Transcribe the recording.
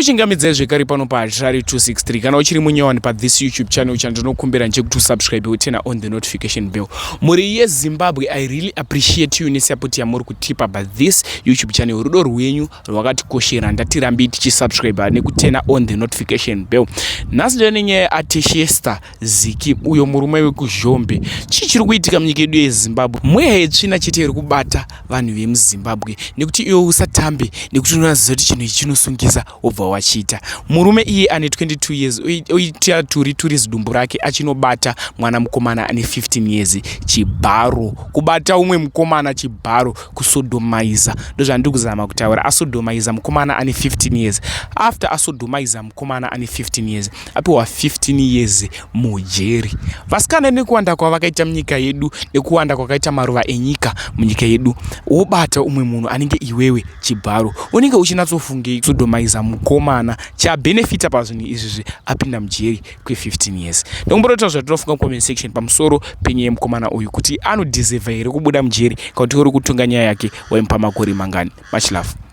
Ndinokuchingamidzai zvekare pano paHarare 263. Kana uchiri munyowani pathis YouTube channel, chandinokumbira ndechekuti usubscribe, uturn on the notification bell. Mhuri yeZimbabwe, I really appreciate you nesupport yamuri kutipa pathis YouTube channel. Rudo rwenyu rwakatikoshera, ndatirambi tichisubscribe nekuturn on the notification bell. Nhasi ndine nenyaya yaAteshester Ziki, uyo murume wekuZhombe. Chii chiri kuitika munyika yedu yeZimbabwe? Mweya yetsvina chete iri kubata vanhu vemuZimbabwe, nekuti iwe usatambe nekuti unoziva kuti chinhu ichi chinosungisa, wobva wachiita. Murume iye ane 22 years oita turi turi zidumbu rake achinobata mwana mukomana ane 15 years chibharo. Kubata umwe mukomana chibharo, kusodomaiza, ndozvandiri kuzama kutaura. Asodomaiza mukomana ane 15 years. After asodomaiza mukomana ane 15 years, apiwa 15 years mujeri. Vasikana nekuwanda kwavakaita munyika yedu, nekuwanda kwakaita maruva enyika munyika yedu, wobata umwe munhu anenge iwewe chibharo, unenge uchinatsofungei kusodomaiza mukomana? Chabenefita pazvinhu izvizvi, apinda mujeri kwe15 years. Ndokumbototaura zvatinofunga mucomment section pamusoro penyaya yemukomana uyu, kuti anodeserva here kubuda mujeri, kana kuti uri kutonga nyaya yake waimupa makore mangani. Much love.